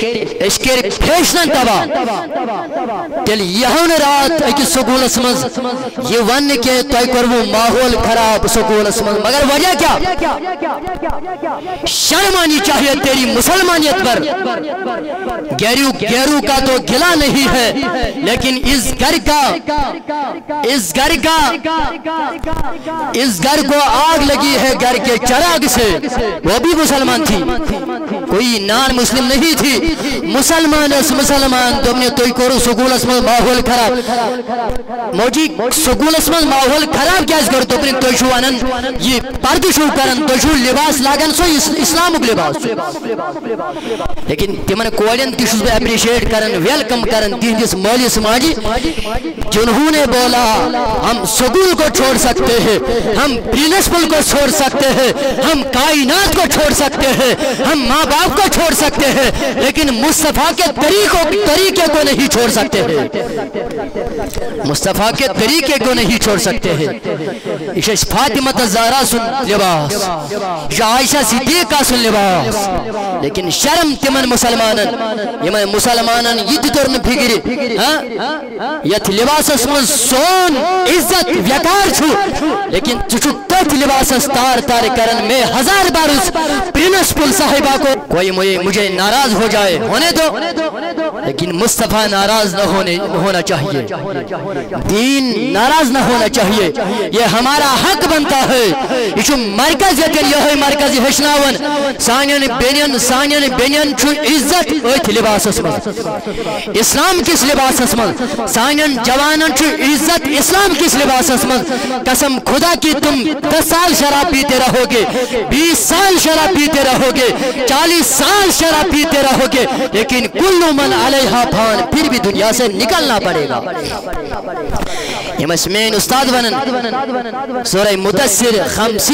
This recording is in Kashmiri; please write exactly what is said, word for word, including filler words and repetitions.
أسۍ کٔرۍ فیشنن تباہ۔ تیٚلہِ یِہو نہٕ راتھ أکِس سکوٗلس منٛز یہِ وننہٕ کینٛہہ، تۄہہِ کوٚروٕ ماحول خراب سکوٗلس منٛز۔ مگر وجہ کیا؟ شرم آنی چاہیے تیری مسلمانیت پر۔ گیرو، گیرو کا تو گلا نہیں ہے، لیکن اس گھر کا، اس گھر کا، اس گھر کو آگ لگی ہے گھر کے چراغ سے، وہ بھی مسلمان تھی، کوئی نان مسلم نہیں تھی۔ مسلمان ٲس مسلمان۔ دوٚپنہِ، تُہۍ کوٚروٕ سکوٗلس منٛز ماحول خراب۔ موجی، سکوٗلس منٛز ماحول خراب کیٛازِ کوٚر؟ دوٚپنہِ، تُہۍ چھِو ونان، یہِ پردٕ چھِو کران، تُہۍ چھِو لباس لاگان، سُہ اس-، اسلامُک لباس چھُ۔ لیکن تِمن کورٮ۪ن تہِ چھُس بہٕ اپریشیٹ کران، ویلکم کران، تِہنٛدِس مٲلِس ماجہِ، جنہوں نے بولا، ہم سکول کو چھوڑ سکتے ہیں، ہم پرنسپل کو چھوڑ سکتے ہیں، ہم کائنات کو چھوڑ سکتے ہیں، ہم ماں باپ کو چھوڑ سکتے ہیں، لیکن مصطفیٰ کے طریقوں، طریقے کو نہیں چھوڑ سکتے ہیں۔ مصطفیٰ کے طریقے کو نہیں چھوڑ سکتے ہیں۔ یہ چھُ فاطمہ زہرا سُنٛد لباس، یہ چھُ عائشہ صدیقہ سُنٛد لباس۔ لیکن شرم تِمن مسلمانن، یِمن مسلمانن یہِ تہِ توٚر نہٕ فِکرِ، ہاں؟ یتھ لباسس منٛز سون عزت وقار چھُ، لیکن ژٕ چھُکھ تٔتھۍ لباسس تار تار کران۔ میں ہزار بار اس پرنسپل صاحبہ کو، کوئی مجھے، مجھے ناراض ہو جائے، ہونے دو، لیکن مصطفیٰ ناراض نہ ہونے، ہونا چاہیے۔ دین ناراض نہ ہونا چاہیے، یہ ہمارا حق بنتا ہے۔ یہ چھُ مرکز، ییٚتٮ۪ن یِہوٚے مرکز ہیٚچھناوان۔ سانٮ۪ن بیٚنٮ۪ن، سانٮ۪ن بیٚنٮ۪ن چھُ عزت أتھۍ لباسس منٛز، اسلام کِس لباسس منٛز۔ سانٮ۪ن جوانن چھُ عزت اسلام کِس لباسس منٛز۔ قسم خدا کی، تم دس سال شراب پیتے رہو گے، بیس سال شراب پیتے رہو گے، چالیس سال شراب پیتے رہو گے، لیکن کل من علیہا فان، پھر بھی دنیا سے نکلنا پڑے گا۔ یِم ٲسۍ میٲنۍ استاد ونان، سورہ مدثر خمسی